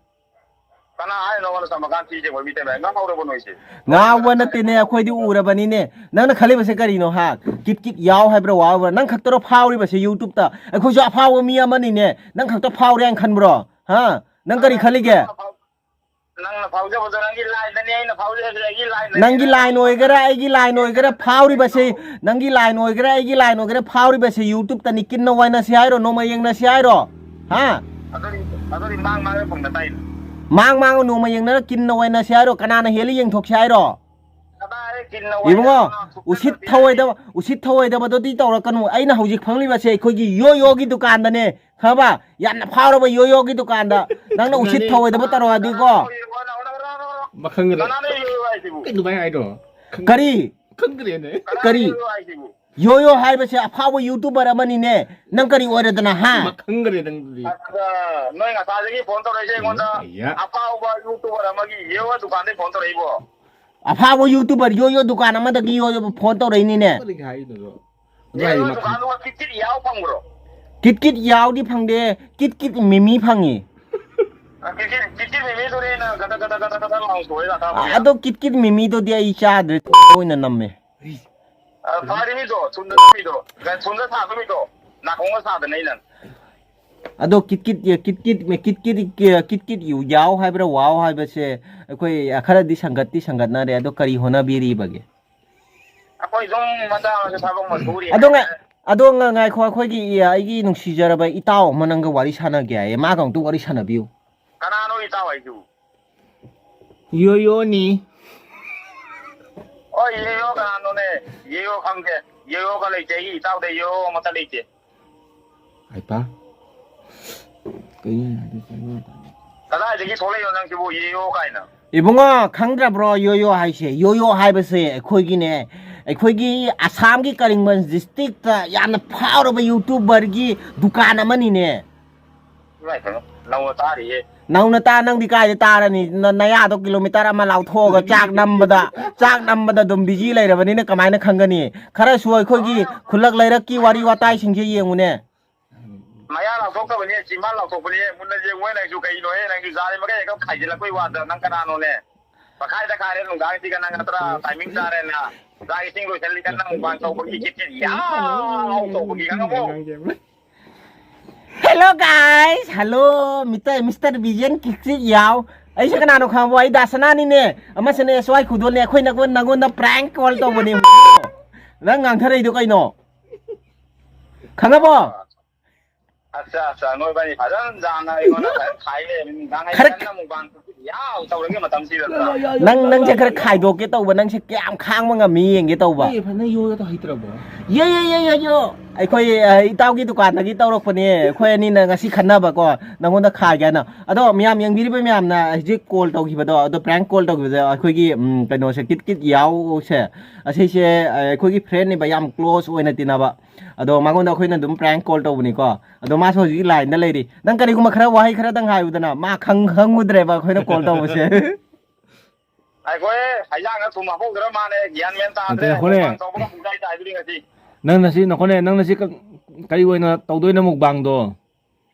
ꯀꯅꯥ ꯍꯥꯏꯅꯣ ꯅꯉꯣꯟꯗ ꯁꯜꯃꯥꯟ ꯈꯥꯟ ꯊꯤ ꯁꯦꯡꯕ ꯃꯤ ꯇꯦꯟꯕ? ꯉꯥꯎꯔꯕꯣ ꯅꯣꯏꯁꯦ? ꯉꯥꯎꯕ ꯅꯠꯇꯦꯅꯦ, ꯑꯩꯈꯣꯏꯗꯤ ꯎꯔꯕꯅꯤꯅꯦ꯫ ꯅꯪꯅ ꯈꯜꯂꯤꯕꯁꯦ ꯀꯔꯤꯅꯣ, ꯍꯥ? ꯀꯤꯠ ꯀꯤꯠ ꯌꯥꯎ ꯍꯥꯏꯕ꯭ꯔꯥ, ꯋꯥꯎ ꯍꯥꯏꯕ꯭ꯔꯥ? ꯅꯪ ꯈꯛꯇꯔꯣ ꯐꯥꯎꯔꯤꯕꯁꯦ YouTube-ꯇ? ꯑꯩꯈꯣꯏꯁꯨ ꯑꯐꯥꯎꯕ ꯃꯤ ꯑꯃꯅꯤꯅꯦ꯫ ꯅꯪ ꯈꯛꯇ ꯐꯥꯎꯔꯦ ꯍꯥꯏꯅ ꯈꯟꯕ꯭ꯔꯣ? ꯍꯥ? ꯅꯪ ꯀꯔꯤ ꯈꯜꯂꯤꯒꯦ? ꯅꯪꯅ ꯐꯥꯎꯖꯕꯗꯣ ꯅꯪꯒꯤ line-ꯗꯅꯤ, ꯑꯩꯅ ꯐꯥꯎꯖꯕꯁꯦ ꯑꯩꯒꯤ line-ꯗꯅꯤ꯫ ꯅꯪꯒꯤ line ꯑꯣꯏꯒꯦꯔꯥ, ꯑꯩꯒꯤ line ꯑꯣꯏꯒꯦꯔꯥ, ꯐꯥꯎꯔꯤꯕꯁꯦ, ꯅꯪꯒꯤ line ꯑꯣꯏꯒꯦꯔꯥ, ꯑꯩꯒꯤ line ꯑꯣꯏꯒꯦꯔꯥ, ꯐꯥꯎꯔꯤꯕꯁꯦ YouTube-ꯇ ꯅꯤꯀꯤꯟꯅ ꯋꯥꯏꯅꯁꯤ ꯍꯥꯏꯔꯣ, ꯅꯣꯡꯃ ꯌꯦꯡꯅꯁꯤ ꯍꯥꯏꯔꯣ? ꯍꯥ? ꯑꯗꯨꯗꯤ, ꯑꯗꯨꯗꯤ ꯃꯥꯡ ꯃꯥꯡꯅ ꯐꯪꯅ ꯇꯥꯏꯅ꯫ ꯃꯥꯡ ꯃꯥꯡ ꯅꯣꯡꯃ ꯌꯦꯡꯅꯔ ꯀꯤꯟꯅ ꯋꯥꯏꯅꯁꯤ ꯍꯥꯏꯔꯣ? ꯀꯅꯥꯅ ꯍꯦꯜꯂꯤ ꯌꯦꯡꯊꯣꯛꯁꯤ ꯍꯥꯏꯔꯣ? ꯀꯗꯥꯏꯗꯒꯤ ꯀꯤꯟꯅ ꯏꯕꯨꯡꯉꯣ, ꯋꯥꯏꯅꯕꯅꯣ? ꯎꯁꯤꯠ ꯊꯑꯣꯏꯗꯕ, ꯎꯁꯤꯠ ꯊꯑꯣꯏꯗꯕꯗꯨꯗꯤ ꯇꯧꯔꯛꯀꯅꯨ꯫ ꯑꯩꯅ ꯍꯧꯖꯤꯛ ꯐꯝꯂꯤꯕꯁꯦ ꯑꯩꯈꯣꯏꯒꯤ ꯌꯣ ꯌꯣꯒꯤ ꯗꯨꯀꯥꯟꯗꯅꯦ, ꯈꯪꯉꯕ? ꯌꯥꯝꯅ ꯐꯥꯎꯔꯕ ꯌꯣ ꯌꯣꯒꯤ ꯗꯨꯀꯥꯟꯗ ꯅꯪꯅ ꯎꯁꯤꯠ ꯊꯑꯣꯏꯗꯕ ꯇꯧꯔꯛꯑꯗꯤꯀꯣ꯫ ꯃꯈꯪꯒꯔꯦ꯫ ꯀꯅꯥꯅꯣ ꯌꯣ ꯌꯣ ꯍꯥꯏꯁꯤꯕꯨ? ꯀꯩꯅꯣ ꯚꯥꯏ ꯍꯥꯏꯗꯣ? ꯀꯔꯤ? ꯈꯪꯗ꯭ꯔꯦꯅꯦ꯫ ꯀꯔꯤ? ꯀꯅꯥꯅꯣ ꯌꯣ ꯌꯣ ꯍꯥꯏꯁꯤꯕꯨ? ꯌꯣ ꯌꯣ ꯍꯥꯏꯕꯁꯦ ꯑꯐꯥꯎꯕ YouTuber ꯑꯃꯅꯤꯅꯦ꯫ ꯅꯪ ꯀꯔꯤ ꯑꯣꯏꯔꯗꯅ, ꯍꯥ? ꯈꯪꯗ꯭ꯔꯦ ꯅꯪꯗꯨꯗꯤ꯫ ꯑꯗ ꯅꯣꯏ ꯉꯁꯥꯏꯗꯒꯤ phone ꯇꯧꯔꯛꯏꯁꯦ ꯑꯩꯉꯣꯟꯗ꯫ ꯑꯌꯥ꯫ ꯑꯐꯥꯎꯕ YouTuber ꯑꯃꯒꯤ ꯌꯣ ꯌꯣ ꯗꯨꯀꯥꯟꯗꯩ phone ꯇꯧꯔꯛꯏꯕꯣ? ꯑꯐꯥꯎꯕ YouTuber ꯌꯣ ꯌꯣ ꯗꯨꯀꯥꯟ ꯑꯃꯗꯒꯤ ꯌꯣ ꯌꯣ phone ꯇꯧꯔꯛꯏꯅꯤꯅꯦ꯫ ꯀꯔꯤꯒꯤ ꯍꯥꯏꯔꯤꯅꯣ? ꯌꯣ ꯌꯣ ꯗꯨꯀꯥꯟꯗꯨꯕꯨ ꯀꯤꯠ ꯀꯤꯠ ꯌꯥꯎ ꯐꯪꯕ꯭ꯔꯣ? ꯀꯤꯠ ꯀꯤꯠ ꯌꯥꯎꯗꯤ ꯐꯪꯗꯦ, ꯀꯤꯠ ꯀꯤꯠ ꯃꯤꯃꯤ ꯐꯪꯉꯤ꯫ ꯑ, ꯀꯤꯠ ꯀꯤꯠ, ꯀꯤꯠ ꯀꯤꯠ ꯃꯤꯃꯤꯗꯨꯅꯦ ꯑꯩꯅ ꯒꯗꯛ ꯒꯗꯛ ꯒꯗꯛ ꯒꯗꯛ ꯂꯥꯎꯅ ꯁꯣꯏꯔ ꯑꯆꯥꯄꯣꯠꯅꯦ꯫ ꯑꯗꯣ ꯀꯤꯠ ꯀꯤꯠ ꯃꯤꯃꯤꯗꯨꯗꯤ ꯑꯩ ꯆꯥꯗ꯭ꯔꯦ, ꯑꯣꯏꯅ ꯅꯝꯃꯦ꯫ ꯑ, ꯐꯔꯦ ꯃꯤꯗꯣ, ꯊꯨꯝꯗ ꯅꯝꯃꯤꯗꯣ, ꯊꯨꯝꯗ ꯁꯥꯗꯣ ꯃꯤꯗꯣ, ꯅꯥꯀꯣꯡꯒ ꯁꯥꯗꯅ ꯑꯩꯅ꯫ ꯑꯗꯣ kit kit, kit kit, kit kit, kit kit ꯌꯥꯎ ꯍꯥꯏꯕ꯭ꯔꯥ, ꯋꯥꯎ ꯍꯥꯏꯕꯁꯦ ꯑꯩꯈꯣꯏ ꯈꯔꯗꯤ ꯁꯪꯒꯠꯇꯤ ꯁꯪꯒꯠꯅꯔꯦ꯫ ꯑꯗꯣ ꯀꯔꯤ ꯍꯣꯠꯅꯕꯤꯔꯤꯕꯒꯦ? ꯑꯩꯈꯣꯏ ꯁꯨꯝ ꯃꯆꯥ ꯃꯁꯨ ꯊꯕꯛ ꯑꯃ ꯁꯨꯔꯤ ꯑꯗꯣ ꯉꯥꯏ-, ꯍꯥꯏꯇꯥꯔꯦ꯫ ꯑꯗꯣ ꯉ-, ꯉꯥꯏꯈꯣ, ꯑꯩꯈꯣꯏꯒꯤ, ꯑ, ꯑꯩꯒꯤ ꯅꯨꯡꯁꯤꯖꯔꯕ ꯏꯇꯥꯎ ꯑꯃ ꯅꯪꯒ ꯋꯥꯔꯤ ꯁꯥꯟꯅꯒꯦ ꯍꯥꯏꯌꯦ꯫ ꯃꯥꯒ ꯑꯃꯨꯛꯇ ꯋꯥꯔꯤ ꯁꯥꯟꯅꯕꯤꯌꯨ꯫ ꯀꯅꯥꯅꯣ ꯏꯇꯥꯎ ꯍꯥꯏꯁꯤꯕꯨ? ꯌꯣꯌꯣꯅꯤ꯫ ꯑꯣ, ꯌꯦꯌꯣ ꯀꯅꯥꯅꯣꯅꯦ? ꯌꯦꯌꯣ ꯈꯪꯗꯦ꯫ ꯌꯦꯌꯣꯒ ꯂꯩꯇꯦ꯫ ꯑꯩꯒꯤ ꯏꯇꯥꯎꯗ ꯌꯦꯌꯣ ꯑꯃꯠꯇ ꯂꯩꯇꯦ꯫ ꯍꯩꯄꯥ꯫ ꯀꯩꯅꯣ ꯍꯥꯏꯗꯣꯏꯁꯦ? ꯀꯗꯥꯏꯗꯒꯤ ꯊꯣꯛꯂꯛꯏꯅꯣ ꯅꯪꯁꯤꯕꯨ, ꯌꯦꯌꯣ ꯀꯥꯏꯅ? ꯏꯕꯨꯡꯉꯣ, ꯈꯪꯗ꯭ꯔꯕ꯭ꯔꯣ ꯌꯣꯌꯣ ꯍꯥꯏꯁꯦ? ꯌꯣꯌꯣ ꯍꯥꯏꯕꯁꯦ ꯑꯩꯈꯣꯏꯒꯤꯅꯦ, ꯑꯩꯈꯣꯏꯒꯤ ꯑꯁꯥꯝꯒꯤ ꯀꯔꯤꯡꯒꯟꯖ ꯗꯤꯁꯇ꯭ꯔꯤꯛꯇ ꯌꯥꯝꯅ ꯐꯥꯎꯔꯕ YouTuberꯒꯤ ꯗꯨꯀꯥꯟ ꯑꯃꯅꯤꯅꯦ꯫ ꯏꯃꯥꯏ ꯄꯦꯝꯃ, ꯅꯧꯅ ꯇꯥꯔꯤꯌꯦ꯫ ꯅꯧꯅ ꯇꯥ-, ꯅꯪꯗꯤ ꯀꯥꯏꯗ ꯇꯥꯔꯅꯤ? ꯅ-, ꯅꯌꯥꯗꯣ ꯀꯤꯂꯣꯃꯤꯇꯔ ꯑꯃ ꯂꯥꯎꯊꯣꯛꯑꯒ ꯆꯥꯛ ꯅꯝꯕꯗ, ꯆꯥꯛ ꯅꯝꯕꯗ ꯑꯗꯨꯝ busy ꯂꯩꯔꯕꯅꯤꯅ ꯀꯃꯥꯏꯅ ꯈꯪꯒꯅꯤ? ꯈꯔꯁꯨ ꯑꯩꯈꯣꯏꯒꯤ ꯈꯨꯜꯂꯛ ꯂꯩꯔꯛꯀꯤ ꯋꯥꯔꯤ ꯋꯥꯇꯥꯏꯁꯤꯡꯁꯦ ꯌꯦꯡꯉꯨꯅꯦ꯫ ꯃꯌꯥ ꯂꯥꯎꯊꯣꯛꯇꯕꯅꯦ, ꯆꯤꯝꯕꯥꯜ ꯂꯥꯎꯊꯣꯛꯄꯅꯦ꯫ ꯃꯨꯟꯅ ꯌꯦꯡꯉꯨꯍꯦ ꯅꯪꯁꯨ ꯀꯩꯅꯣꯍꯦ, ꯅꯪꯁꯨ ꯖꯥꯔꯤ ꯃꯈꯩ ꯍꯦꯛꯇ ꯈꯥꯏꯖꯤꯜꯂꯛꯄꯩ ꯋꯥꯗ ꯅꯪ ꯀꯅꯥꯅꯣꯅꯦ? ꯃꯈꯥꯏꯗ ꯈꯥꯏꯔꯦ, ꯅꯨꯡꯗꯥꯡꯁꯤꯒ ꯅꯪ ꯅꯠꯇ꯭ꯔꯥ timing ꯆꯥꯔꯦꯅ꯫ ꯆꯥꯛ ꯏꯁꯤꯡ ꯂꯣꯏꯁꯤꯜꯂꯤꯀꯥꯟꯗ ꯅꯪ ꯃꯨꯛꯕꯥꯡ ꯇꯧꯕꯒꯤ ꯈꯤꯠ ꯈꯤꯠ ꯌꯥꯎ ꯇꯧꯕꯒꯤ ꯈꯪꯉꯕꯣ? Hello guys, hello Mister, Mister Vision ꯈꯤꯠ ꯈꯤꯠ ꯌꯥꯎ꯫ ꯑꯩꯁꯦ ꯀꯅꯥꯅꯣ ꯈꯪꯉꯕꯣ? ꯑꯩ ꯗꯥꯁꯅꯥꯅꯤꯅꯦ꯫ ꯑꯃꯁꯤꯅ ꯑꯦꯁ ꯋꯥꯏ ꯈꯨꯗꯣꯜꯅꯦ꯫ ꯑꯩꯈꯣꯏ ꯅꯪꯉꯣꯟ-, ꯅꯪꯉꯣꯟꯗ prank call ꯇꯧꯕꯅꯦ꯫ ꯅꯪ ꯉꯥꯡꯊꯔꯛꯏꯗꯣ ꯀꯩꯅꯣ? ꯈꯪꯉꯕꯣ? ꯑꯠꯆꯥ, ꯑꯠꯆꯥ, ꯅꯣꯏꯕꯥꯅꯤ ꯐꯖꯅ ꯖꯥꯝꯅ ꯑꯩꯉꯣꯟꯗ ꯐꯖꯅ ꯈꯥꯏ ꯂꯩꯔꯝꯃꯤ꯫ ꯅꯨꯡꯗꯥꯡ ꯍꯥꯏꯗꯤ ꯈꯔ ꯀꯟꯅ ꯃꯨꯛꯕꯥꯡ ꯌꯥꯎ ꯇꯧꯔꯒꯦ ꯃꯇꯝꯁꯤꯗ꯫ ꯅꯪ, ꯅꯪꯁꯦ ꯈꯔ ꯈꯥꯏꯗꯣꯛꯀꯦ ꯇꯧꯕ, ꯅꯪꯁꯦ ꯀꯌꯥꯝ ꯈꯥꯡꯕ ꯉꯝꯃꯤ ꯌꯦꯡꯒꯦ ꯇꯧꯕ꯫ ꯑꯦ, ꯐꯖꯅ ꯌꯣꯒ ꯇꯧ ꯍꯩꯇ꯭ꯔꯕꯣ? ꯌꯦ, ꯌꯦ, ꯌꯦ, ꯌꯦ, ꯌꯣ꯫ ꯑꯩꯈꯣꯏ, ꯑ, ꯏꯇꯥꯎꯒꯤ ꯗꯨꯀꯥꯟꯗꯒꯤ ꯇꯧꯔꯛꯄꯅꯦ꯫ ꯑꯩꯈꯣꯏ ꯑꯅꯤꯅ ꯉꯁꯤ ꯈꯟꯅꯕꯀꯣ, ꯅꯪꯉꯣꯟꯗ ꯈꯥꯏꯒꯦ ꯍꯥꯏꯅ꯫ ꯑꯗꯣ ꯃꯌꯥꯝ ꯌꯦꯡꯕꯤꯔꯤꯕ ꯃꯌꯥꯝꯅ ꯍꯧꯖꯤꯛ call ꯇꯧꯈꯤꯕꯗꯣ, ꯑꯗꯣ prank call ꯇꯧꯈꯤꯕꯗꯣ, ꯑꯩꯈꯣꯏꯒꯤ, ꯎꯝ, ꯀꯩꯅꯣꯁꯦ, ꯀꯤꯠ ꯀꯤꯠ ꯌꯥꯎꯁꯦ, ꯑꯁꯤꯁꯦ, ꯑ, ꯑꯩꯈꯣꯏꯒꯤ friendꯅꯦꯕ, ꯌꯥꯝ close ꯑꯣꯏꯅ ꯇꯤꯟꯅꯕ꯫ ꯑꯗꯣ ꯃꯉꯣꯟꯗ ꯑꯩꯈꯣꯏꯅ ꯑꯗꯨꯝ prank call ꯇꯧꯕꯅꯤꯀꯣ꯫ ꯑꯗꯣ ꯃꯥꯁꯨ ꯍꯧꯖꯤꯛ lineꯗ ꯂꯩꯔꯤ꯫ ꯅꯪ ꯀꯔꯤꯒꯨꯝꯕ ꯈꯔ, ꯋꯥꯍꯩ ꯈꯔꯗꯪ ꯍꯥꯏꯌꯨꯗꯅ, ꯃꯥ ꯈꯪ-, ꯈꯪꯉꯨꯗ꯭ꯔꯦꯕ ꯑꯩꯈꯣꯏꯅ call ꯇꯧꯕꯁꯦ꯫ ꯑꯩꯈꯣꯏ ꯍꯩꯖꯥꯡꯒ ꯊꯨꯝ ꯍꯥꯞꯍꯧꯗ꯭ꯔ ꯃꯥꯜꯂꯦ, ꯒ꯭ꯌꯥꯟ ꯃꯦꯟ ꯇꯥꯗ꯭ꯔꯦ꯫ ꯅꯠꯇꯦ, ꯍꯣꯔꯦꯟ ꯃꯨꯛꯕꯥꯡ ꯇꯧꯕꯒ ꯄꯨꯡꯆꯥꯏ ꯆꯥꯏꯕꯅꯤ ꯉꯁꯤ꯫ ꯅꯪꯅ ꯁꯤ, ꯅꯈꯣꯅꯦ, ꯅꯪꯅ ꯁꯤ ꯀ-, ꯀꯔꯤ ꯑꯣꯏꯅ ꯇꯧꯗꯣꯏꯅꯣ ꯃꯨꯛꯕꯥꯡꯗꯣ?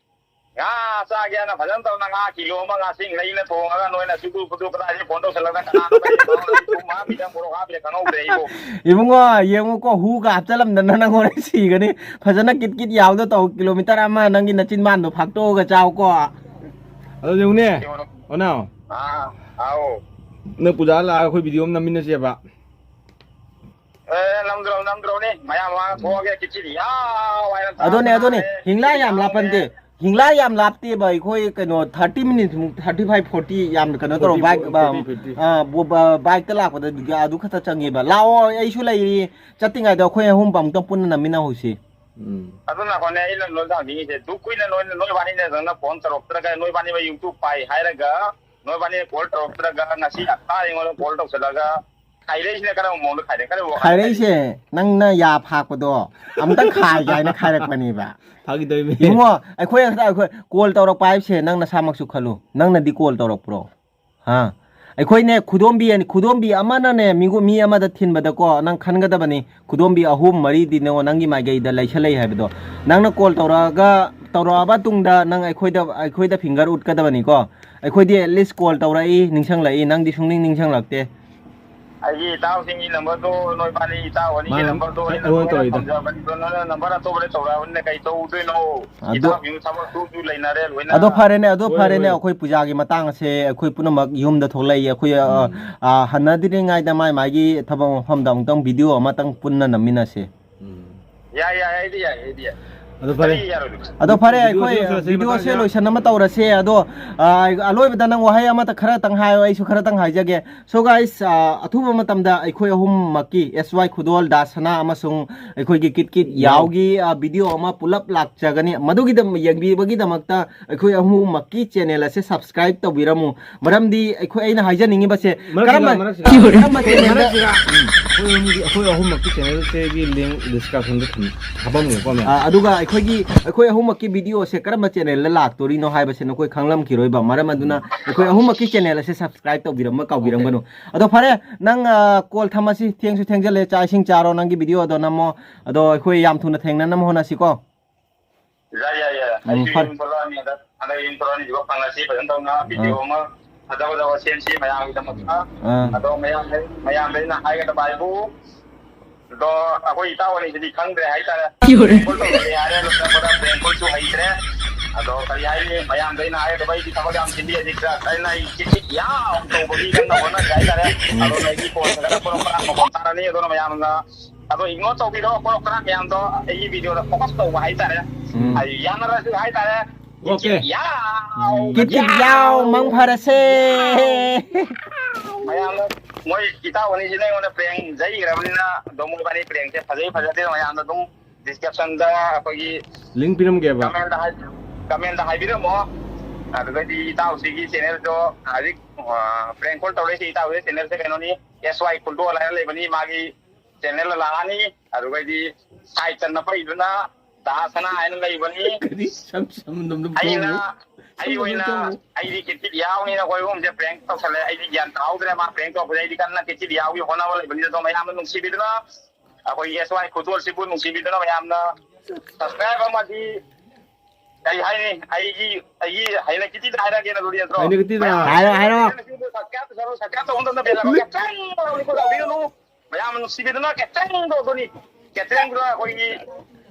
ꯉꯥ ꯆꯥꯒꯦꯅ ꯐꯖꯅ ꯇꯧꯅ ꯉꯥ ꯀꯤꯂꯣ ꯑꯃ ꯉꯥꯁꯤꯡ ꯂꯩꯅ ꯊꯣꯡꯉꯒ ꯅꯣꯏꯅ ꯁꯨꯗꯨ ꯐꯨꯗꯨ ꯀꯗꯥꯏꯗ ꯐꯣꯟ ꯇꯧꯁꯜꯂꯛꯇꯅ ꯀꯅꯥꯅꯣ ꯀꯔꯤ ꯊꯨꯝ ꯍꯥꯞꯄꯤꯔ ꯈꯪꯍꯧꯗ꯭ꯔꯦ ꯑꯩꯕꯨ꯫ ꯏꯕꯨꯡꯉꯣ, ꯌꯦꯡꯉꯨꯀꯣ, ꯍꯨꯒ ꯍꯥꯞꯆꯜꯂꯝꯗꯅ ꯅꯪ ꯍꯣꯔꯦꯟ ꯁꯤꯒꯅꯤ꯫ ꯐꯖꯅ ꯀꯤꯠ ꯀꯤꯠ ꯌꯥꯎꯗ ꯇꯧ, ꯀꯤꯂꯣꯃꯤꯇꯔ ꯑꯃ ꯅꯪꯒꯤ ꯅꯆꯤꯟꯕꯥꯟꯗꯣ ꯐꯥꯛꯇꯣꯛꯑꯒ ꯆꯥꯎꯀꯣ꯫ ꯑꯗꯣ ꯌꯦꯡꯉꯨꯅꯦ, ꯌꯦꯡꯉꯨꯅꯦ꯫ ꯑꯣꯅꯥꯎ꯫ ꯑꯥ, ꯑꯥꯎ꯫ ꯅꯪ ꯄꯨꯖꯥ ꯂꯥꯛꯑꯒ ꯑꯩꯈꯣꯏ ꯚꯤꯗꯤꯑꯣ ꯑꯃ ꯅꯝꯃꯤꯟꯅꯁꯦꯕ꯫ ꯑꯦ, ꯅꯝꯗ꯭ꯔꯣ, ꯅꯝꯗ꯭ꯔꯣꯅꯦ꯫ ꯃꯌꯥꯝ ꯃꯃꯥꯡ ꯊꯣꯛꯑꯒꯦ, ꯀꯤꯠꯆꯤꯗꯤ ꯌꯥꯎ ꯍꯥꯏꯅ ꯑꯗꯨꯅꯦ, ꯑꯗꯨꯅꯦ꯫ ꯆꯥꯔꯦ꯫ ꯍꯤꯡꯂꯥ ꯌꯥꯝ ꯂꯥꯞꯄꯟꯗꯦ꯫ ꯍꯤꯡꯂꯥ ꯌꯥꯝ ꯂꯥꯞꯇꯦꯕ, ꯑꯩꯈꯣꯏ ꯀꯩꯅꯣ, thirty minutes ꯃꯨꯛ, thirty five, forty ꯌꯥꯝ ꯀꯩꯅꯣ ꯇꯧꯔ, forty, bike, forty, fifty꯫ ꯑꯥ, ꯕꯣ-, ꯕ-, bike ꯇ ꯂꯥꯛꯄꯗ ꯑꯗꯨ, ꯑꯗꯨ ꯈꯛꯇ ꯆꯪꯉꯦꯕ꯫ ꯂꯥꯛꯑꯣ, ꯑꯩꯁꯨ ꯂꯩꯔꯤ꯫ ꯆꯠꯇ꯭ꯔꯤꯉꯩꯗ ꯑꯩꯈꯣꯏ ꯑꯍꯨꯝ ꯑꯃꯨꯛꯇꯪ ꯄꯨꯟꯅ ꯅꯝꯃꯤꯟꯅꯍꯧꯁꯤ꯫ ꯎꯝ꯫ ꯑꯗꯨ ꯉꯥꯏꯈꯣꯅꯦ, ꯑꯩꯅ ꯅꯣꯏꯗ ꯍꯪꯅꯤꯡꯉꯤꯁꯦ, ꯗꯨꯛ ꯀꯨꯏꯅ ꯅꯣꯏ, ꯅꯣꯏꯕꯥꯅꯤꯅ ꯅꯪꯅ ꯐꯣꯟ ꯇꯧꯔꯛꯇ꯭ꯔꯒ, ꯅꯣꯏꯕꯥꯅꯤꯃꯛ YouTube ꯄꯥꯏ ꯍꯥꯏꯔꯒ, ꯅꯣꯏꯕꯥꯅꯤꯅ call ꯇꯧꯔꯛꯇ꯭ꯔꯒ, ꯉꯁꯤ ꯍꯞꯇꯥ ꯑꯩꯉꯣꯟꯗ call ꯇꯧꯁꯜꯂꯒ, ꯈꯥꯏꯔꯛꯏꯁꯤꯅ ꯀꯔꯝꯕ ꯃꯑꯣꯡꯗ ꯈꯥꯏꯔꯛꯏ? ꯀꯔꯝꯕ ꯋꯥꯈꯜꯗ ꯈꯥꯏꯔꯛꯏꯁꯦ, ꯈꯥꯏꯔꯛꯏ? ꯅꯪꯅ ꯌꯥ ꯐꯥꯛꯄꯗꯣ ꯑꯝꯇꯪ ꯈꯥꯏꯒꯦ ꯍꯥꯏꯅ ꯈꯥꯏꯔꯛꯄꯅꯦꯕ꯫ ꯐꯥꯒꯤ ꯇꯧꯔꯤꯃꯤ꯫ ꯏꯕꯨꯡꯉꯣ, ꯑꯩꯈꯣꯏ, ꯑꯩꯈꯣꯏ call ꯇꯧꯔꯛꯄ ꯍꯥꯏꯕꯁꯦ ꯅꯪ ꯅꯁꯥꯃꯛꯁꯨ ꯈꯜꯂꯨ꯫ ꯅꯪꯅꯗꯤ call ꯇꯧꯔꯛꯄ꯭ꯔꯣ? ꯍꯥ? ꯑꯩꯈꯣꯏꯅꯦ, ꯈꯨꯗꯣꯝꯕꯤ ꯑꯅꯤ, ꯈꯨꯗꯣꯝꯕꯤ ꯑꯃꯅꯅꯦ, ꯃꯤꯒꯨ-, ꯃꯤ ꯑꯃꯗ ꯊꯤꯟꯕꯗꯀꯣ, ꯅꯪ ꯈꯟꯒꯗꯕꯅꯤ꯫ ꯈꯨꯗꯣꯝꯕꯤ ꯑꯍꯨꯝ ꯃꯔꯤꯗꯤ ꯅꯉꯣ-, ꯅꯪꯒꯤ ꯃꯥꯏꯀꯩꯗ ꯂꯩꯁꯜꯂꯛꯏ ꯍꯥꯏꯕꯗꯣ꯫ ꯅꯪꯅ call ꯇꯧꯔꯛꯑꯒ, ꯇꯧꯔꯛꯑꯕ ꯇꯨꯡꯗ ꯅꯪ ꯑꯩꯈꯣꯏꯗ, ꯑꯩꯈꯣꯏꯗ finger ꯎꯠꯀꯗꯕꯅꯤꯀꯣ꯫ ꯑꯩꯈꯣꯏꯗꯤ at least call ꯇꯧꯔꯛꯏ, ꯅꯤꯡꯁꯤꯡꯂꯛꯏ, ꯅꯪꯗꯤ ꯁꯨꯡꯅꯤꯡ ꯅꯤꯡꯁꯤꯡꯂꯛꯇꯦ꯫ ꯑꯩꯒꯤ ꯏꯇꯥꯎꯁꯤꯡꯒꯤ number ꯗꯣ, ꯅꯣꯏꯕꯥꯅꯤ ꯏꯇꯥꯎ ꯑꯅꯤꯒꯤ ꯃꯥꯅ number ꯗꯣ ꯑꯩꯅ ꯑꯩꯉꯣꯟꯗ ꯂꯣꯏꯅ ꯇꯧꯔꯤꯗꯣ꯫ ꯊꯝꯖꯕꯅꯤꯗꯣ, ꯅꯪꯅ number ꯑꯇꯣꯞꯄꯗ ꯇꯧꯔꯛꯑꯕꯅꯤꯅ ꯀꯩ ꯇꯧꯗꯣꯏꯅꯣ? ꯑꯗꯣ ꯏꯇꯥꯎꯁꯤꯡꯁꯨ ꯊꯕꯛꯁꯨ ꯂꯩꯅꯔꯦ ꯂꯣꯏꯅ꯫ ꯑꯗꯣ ꯐꯔꯦꯅꯦ, ꯑꯗꯣ ꯍꯣꯏ, ꯐꯔꯦꯅꯦ, ꯍꯣꯏ꯫ ꯑꯩꯈꯣꯏ ꯄꯨꯖꯥꯒꯤ ꯃꯇꯥꯡ ꯑꯁꯦ ꯑꯩꯈꯣꯏ ꯄꯨꯝꯅꯃꯛ ꯌꯨꯝꯗ ꯊꯣꯛꯂꯛꯏ꯫ ꯑꯩꯈꯣꯏ, ꯑ, ꯎꯝ꯫ ꯑ, ꯍꯟꯅꯗ꯭ꯔꯤꯉꯩꯗ ꯃꯥꯏ ꯃꯥꯏꯒꯤ ꯊꯕꯛ ꯃꯐꯝꯗ ꯑꯃꯨꯛꯇꯪ video ꯑꯃꯇꯪ ꯄꯨꯟꯅ ꯅꯝꯃꯤꯟꯅꯁꯦ꯫ ꯎꯝ꯫ ꯌꯥꯏ, ꯌꯥꯏ, ꯑꯩꯗꯤ ꯌꯥꯏ, ꯑꯩꯗꯤ ꯌꯥꯏ꯫ ꯑꯗꯣ ꯐꯔꯦ꯫ ꯀꯔꯤ ꯌꯥꯔꯣꯏꯗꯣꯏꯅꯣ? ꯑꯗꯣ ꯐꯔꯦ, video ꯑꯩꯈꯣꯏ ꯁꯤ ꯂꯣꯏꯁꯤꯜꯂꯁꯤ, video ꯁꯦ ꯃꯇꯥꯡꯁꯤꯗ꯫ ꯂꯣꯏꯁꯟꯅꯕ ꯇꯧꯔꯁꯦ꯫ ꯑꯗꯣ, ꯑ, ꯑꯂꯣꯏꯕꯗ ꯅꯪ ꯋꯥꯍꯩ ꯑꯃꯇ ꯈꯔꯇꯪ ꯍꯥꯏꯌꯣ, ꯑꯩꯁꯨ ꯈꯔꯇꯪ ꯍꯥꯏꯖꯒꯦ꯫ So guys, ꯑ, ꯑꯊꯨꯕ ꯃꯇꯝꯗ ꯑꯩꯈꯣꯏ ꯑꯍꯨꯝꯃꯛꯀꯤ, S Y ꯈꯨꯗꯣꯜ, ꯗꯥꯁ ꯁꯅꯥ ꯑꯃꯁꯨꯡ ꯑꯩꯈꯣꯏꯒꯤ ꯀꯤꯠ ꯀꯤꯠ ꯌꯥꯎ꯫ ꯌꯥꯎꯒꯤ, ꯑ, video ꯑꯃ ꯄꯨꯂꯞ ꯂꯥꯛꯆꯒꯅꯤ꯫ ꯃꯗꯨꯒꯤꯗꯝ-, ꯌꯦꯡꯕꯤꯕꯒꯤꯗꯃꯛꯇ ꯑꯩꯈꯣꯏ ꯑꯍꯨꯝꯃꯛꯀꯤ channel ꯑꯁꯦ subscribe ꯇꯧꯕꯤꯔꯝꯃꯨ꯫ ꯃꯔꯝꯗꯤ ꯑꯩꯈꯣꯏ, ꯑꯩꯅ ꯍꯥꯏꯖꯅꯤꯡꯉꯤꯕꯁꯦ, ꯃꯔꯛꯁꯤꯗ, ꯀꯔꯝꯕ, ꯃꯔꯛꯁꯤꯗ, ꯀꯔꯝꯕ channel ꯗ? ꯃꯔꯛꯁꯤꯗ, ꯎꯝ, ꯑꯩꯈꯣꯏ ꯑꯍꯨꯝꯒꯤ, ꯑꯩꯈꯣꯏ ꯑꯍꯨꯝꯃꯛꯀꯤ channel ꯁꯤꯒꯤ link description ꯗ ꯊꯝ-, ꯍꯥꯞꯄꯝꯒꯦꯀꯣ, ꯃꯌꯥꯝ꯫ ꯑ, ꯑꯗꯨꯒ ꯑꯩꯈꯣꯏꯒꯤ, ꯑꯩꯈꯣꯏ ꯑꯍꯨꯝꯃꯛꯀꯤ video ꯁꯦ ꯀꯔꯝꯕ channel ꯗ ꯂꯥꯛꯇꯣꯔꯤꯅꯣ ꯍꯥꯏꯕꯁꯦ ꯅꯈꯣꯏ ꯈꯪꯂꯝꯈꯤꯔꯣꯏꯕ꯫ ꯃꯔꯝ ꯑꯗꯨꯅ ꯑꯩꯈꯣꯏ ꯑꯍꯨꯝꯃꯛꯀꯤ channel ꯑꯁꯦ subscribe ꯇꯧꯕꯤꯔꯝꯕ ꯀꯥꯎꯕꯤꯔꯝꯒꯅꯨ꯫ ꯑꯗꯣ ꯐꯔꯦ, ꯅꯪ, ꯑ, call ꯊꯝꯃꯁꯤ, ꯊꯦꯡꯁꯨ ꯊꯦꯡꯖꯜꯂꯦ, ꯆꯥꯛ ꯏꯁꯤꯡ ꯆꯥꯔꯣ, ꯅꯪꯒꯤ video ꯗꯣ ꯅꯝꯃꯣ꯫ ꯑꯗꯣ ꯑꯩꯈꯣꯏ ꯌꯥꯝ ꯊꯨꯅ ꯊꯦꯡꯅꯅꯕ ꯍꯣꯠꯅꯁꯤꯀꯣ꯫ ꯌꯥꯏ, ꯌꯥꯏ, ꯌꯥꯏ꯫ ꯎꯝ, ꯑꯩꯁꯨ ꯐꯔꯦ꯫ ꯌꯨꯝ ꯊꯣꯛꯂꯛꯑꯅꯤ ꯍꯟꯗꯛ, ꯍꯟꯗꯛ ꯌꯨꯝ ꯊꯣꯛꯂꯛꯑꯅꯤ, ꯊꯕꯛ ꯐꯪꯉꯁꯤ, ꯐꯖꯅ ꯇꯧꯅ ꯑꯥ꯫ ꯚꯤꯗꯤꯑꯣ ꯑꯃ ꯐꯖ ꯐꯖꯕ ꯁꯦꯝꯁꯤ ꯃꯌꯥꯝꯒꯤꯗꯃꯛꯇ꯫ ꯑꯥ꯫ ꯑꯗꯣ ꯃꯌꯥꯝ, ꯃꯌꯥꯝꯗ ꯑꯩꯅ ꯍꯥꯏꯒꯗꯕ ꯍꯥꯏꯕꯨ, ꯑꯗꯣ ꯑꯩꯈꯣꯏ ꯏꯇꯥꯎ ꯑꯅꯤꯁꯤꯗꯤ ꯈꯪꯗ꯭ꯔꯦ ꯍꯥꯏꯇꯥꯔꯦ꯫ ꯌꯣꯔꯦ꯫ ꯄ꯭ꯔꯦꯡ ꯀꯣꯜ ꯇꯧꯗ꯭ꯔꯦ ꯍꯥꯏꯔꯦ, ꯂꯣꯏꯁꯤꯜꯂꯛꯄꯗ ꯄ꯭ꯔꯦꯡ ꯀꯣꯜꯁꯨ ꯍꯩꯇ꯭ꯔꯦ꯫ ꯑꯗꯣ ꯀꯔꯤ ꯍꯥꯏꯅꯤ, ꯃꯌꯥꯝꯗ ꯑꯩꯅ ꯍꯥꯏꯒꯗꯕ, ꯑꯩꯗꯤ ꯊꯕꯛ ꯌꯥꯝ ꯆꯤꯜꯂꯤ, ꯑꯩꯗꯤ ꯈꯔ ꯀꯟꯅ ꯑꯩ ꯆꯤꯛ ꯆꯤꯛ ꯌꯥꯝ ꯇꯧꯕꯒꯤ ꯀꯟꯅ ꯍꯣꯠꯅꯔꯤ ꯍꯥꯏꯇꯥꯔꯦ꯫ ꯎꯝ꯫ ꯑꯗꯨꯅ ꯑꯩꯒꯤ ꯐꯣꯟꯁꯦ ꯈꯔ ꯀ꯭ꯔꯣꯛ ꯀ꯭ꯔꯥꯛ ꯃꯈꯣꯟ ꯇꯥꯔꯅꯤ, ꯑꯗꯨꯅ ꯃꯌꯥꯝꯅ ꯑꯗꯣ ꯏꯒꯅꯣꯔ ꯇꯧꯕꯤꯔꯣ, ꯀ꯭ꯔꯣꯛ ꯀ꯭ꯔꯥꯛ ꯃꯌꯥꯝꯗꯣ ꯑꯩꯒꯤ ꯚꯤꯗꯤꯑꯣꯗ ꯐꯣꯀꯁ ꯇꯧꯕ ꯍꯥꯏꯇꯥꯔꯦ꯫ ꯎꯝ꯫ ꯑꯩ ꯌꯥꯅꯔꯁꯤ ꯍꯥꯏꯇꯥꯔꯦ꯫ ꯑꯣꯀꯦ꯫ ꯌꯥꯎ! ꯀꯤꯠ ꯀꯤꯠ ꯌꯥꯎ! ꯃꯪ ꯐꯔꯁꯦ! ꯃꯌꯥꯝꯅ ꯃꯣꯏ ꯏꯇꯥꯎ ꯑꯅꯤꯁꯤꯅ ꯑꯩꯉꯣꯟꯗ ꯄ꯭ꯔꯦꯡ ꯌꯩꯈ꯭ꯔꯕꯅꯤꯅ ꯑꯗꯨꯝ ꯃꯣꯏꯕꯥꯅꯤ ꯄ꯭ꯔꯦꯡꯁꯦ ꯐꯖꯩ ꯐꯖꯗꯦ ꯃꯌꯥꯝꯅ ꯑꯗꯨꯝ ꯗꯤꯁꯀ꯭ꯔꯤꯞꯁꯟꯗ ꯑꯩꯈꯣꯏꯒꯤ ꯂꯤꯡ ꯄꯤꯔꯝꯒꯦꯕ꯫ ꯀꯃꯦꯟꯗ ꯍꯥꯏ-, ꯀꯃꯦꯟꯗ ꯍꯥꯏꯕꯤꯔꯝꯃꯣ꯫ ꯑꯗꯨꯒꯗꯤ ꯏꯇꯥꯎꯁꯤꯒꯤ ꯆꯦꯅꯦꯜꯗꯣ ꯍꯧꯖꯤꯛ, ꯑ, ꯄ꯭ꯔꯦꯡ ꯀꯣꯜ ꯇꯧꯔꯛꯏꯁꯦ ꯏꯇꯥꯎꯁꯤꯒꯤ ꯆꯦꯅꯦꯜꯁꯦ ꯀꯩꯅꯣꯅꯤ, ꯑꯦꯁ ꯋꯥꯏ ꯈꯨꯗꯣꯜ ꯍꯥꯏꯅ ꯂꯩꯕꯅꯤ, ꯃꯥꯒꯤ ꯆꯦꯅꯦꯜꯗ ꯂꯥꯛꯑꯅꯤ꯫ ꯑꯗꯨꯒꯗꯤ ꯁꯥꯏꯠꯇ ꯅꯄꯛꯏꯗꯨꯅ ꯗꯥ ꯁꯅꯥ ꯍꯥꯏꯅ ꯂꯩꯕꯅꯤ꯫ ꯀꯔꯤ ꯁꯝ ꯁꯝ ꯅꯝ ꯅꯝ ꯑꯩꯅ, ꯊꯣꯛꯎ꯫ ꯑꯩ ꯁꯝ ꯅꯝ ꯑꯣꯏꯅ, ꯅꯝ ꯊꯣꯛꯎ꯫ ꯑꯩꯗꯤ ꯀꯤꯠ ꯀꯤꯠ ꯌꯥꯎꯅꯤꯅ ꯑꯩꯈꯣꯏ ꯑꯍꯨꯝꯁꯦ ꯄ꯭ꯔꯦꯡ ꯇꯧꯁꯜꯂꯦ꯫ ꯑꯩꯗꯤ ꯒ꯭ꯌꯥꯟ ꯇꯥꯍꯧꯗ꯭ꯔꯦ꯫ ꯃꯥ ꯄ꯭ꯔꯦꯡ ꯇꯧꯔꯛꯄꯁꯦ ꯑꯩꯗꯤ ꯀꯟꯅ ꯀꯤꯠ ꯀꯤꯠ ꯌꯥꯎꯒꯤ ꯍꯣꯠꯅꯕ ꯂꯩꯕꯅꯤꯅ ꯑꯗꯣ ꯃꯌꯥꯝꯅ ꯅꯨꯡꯁꯤꯕꯤꯗꯨꯅ ꯑꯩꯈꯣꯏꯒꯤ ꯑꯦꯁ ꯋꯥꯏ ꯈꯨꯗꯣꯜꯁꯤꯕꯨ ꯅꯨꯡꯁꯤꯕꯤꯗꯨꯅ ꯃꯌꯥꯝꯅ ꯁꯕꯁꯀ꯭ꯔꯥꯏꯕ ꯑꯃꯗꯤ ꯀꯔꯤ ꯍꯥꯏꯅꯤ? ꯑꯩꯒꯤ, ꯑꯩꯒꯤ ꯍꯩꯅ ꯀꯤꯠ ꯀꯤꯠ ꯍꯥꯏꯔꯒꯦꯅ ꯑꯗꯨꯗꯤ ꯅꯠꯇ꯭ꯔꯣ? ꯍꯩꯅ ꯀꯤꯠ ꯀꯤꯠ꯫ ꯃꯌꯥꯝ ꯍꯥꯏꯔꯣ, ꯍꯥꯏꯔꯣ꯫ ꯁꯕꯁꯀ꯭ꯔꯥꯏꯕ ꯇꯧꯁꯜꯂꯨ, ꯁꯕꯁꯀ꯭ꯔꯥꯏꯕ ꯇꯧꯕ ꯃꯇꯝꯗ ꯕꯦꯜ ꯑꯃ ꯀꯦꯇ꯭ꯔꯦꯡ ꯇꯧꯔꯤꯀꯣ, ꯇꯧꯕꯤꯒꯅꯨ꯫ ꯃꯌꯥꯝ ꯅꯨꯡꯁꯤꯕꯤꯗꯨꯅ ꯀꯦꯇ꯭ꯔꯦꯡꯗꯣ ꯑꯗꯨꯅꯤ꯫ ꯀꯦꯇ꯭ꯔꯦꯡꯗꯨꯅ ꯑꯩꯈꯣꯏꯒꯤ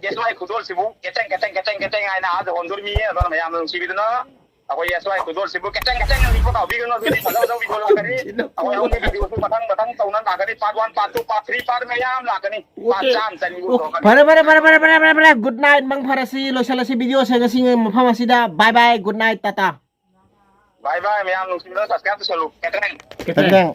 ꯑꯦꯁ ꯋꯥꯏ ꯈꯨꯗꯣꯜꯁꯤꯕꯨ ꯀꯦꯇ꯭ꯔꯦꯡ, ꯀꯦꯇ꯭ꯔꯦꯡ, ꯀꯦꯇ꯭ꯔꯦꯡ, ꯀꯦꯇ꯭ꯔꯦꯡ ꯍꯥꯏꯅ ꯑꯥꯗ ꯍꯣꯟꯗꯣꯔꯤꯃꯤ꯫ ꯑꯗꯨꯅ ꯃꯌꯥꯝꯅ ꯅꯨꯡꯁꯤꯕꯤꯗꯨꯅ ꯑꯩꯈꯣꯏꯒꯤ ꯑꯦꯁ ꯋꯥꯏ ꯈꯨꯗꯣꯜꯁꯤꯕꯨ ꯀꯦꯇ꯭ꯔꯦꯡ, ꯀꯦꯇ꯭ꯔꯦꯡ ꯑꯅꯤꯀꯣ ꯇꯧꯕꯤꯒꯅꯨ꯫ ꯑꯗꯨꯗꯤ ꯐꯖ ꯐꯖꯕ ꯚꯤꯗꯤꯑꯣ ꯂꯥꯛꯀꯅꯤ꯫ ꯑꯩꯈꯣꯏ ꯑꯍꯨꯝꯒꯤ ꯚꯤꯗꯤꯑꯣꯁꯨ ꯃꯊꯪ, ꯃꯊꯪ ꯇꯧꯅ ꯂꯥꯛꯀꯅꯤ꯫ Part one, part two, part three, part ꯃꯌꯥꯝ ꯂꯥꯛꯀꯅꯤ꯫ Part okay. ꯆꯥꯝ ꯆꯅꯤ ꯑꯣ, ꯂꯧꯊꯣꯛꯀꯅꯤ꯫ ꯐꯔꯦ, ꯐꯔꯦ, ꯐꯔꯦ꯫ Good night, ꯃꯪ ꯐꯔꯁꯤ꯫ ꯂꯣꯏꯁꯤꯜꯂꯁꯤ ꯚꯤꯗꯤꯑꯣꯁꯦ ꯉꯁꯤ ꯃꯐꯝ ꯑꯁꯤꯗ꯫ Bye bye, good night, Tata. Bye bye, ꯃꯌꯥꯝ ꯅꯨꯡꯁꯤꯕꯤꯗꯨꯅ ꯁꯕꯁꯀ꯭ꯔꯥꯏꯕ ꯇꯧꯁꯜꯂꯨ꯫ ꯀꯦꯇ꯭ꯔꯦꯡ꯫ ꯀꯦꯇ꯭ꯔꯦꯡ꯫ ꯀꯦꯇ꯭ꯔꯦꯡ꯫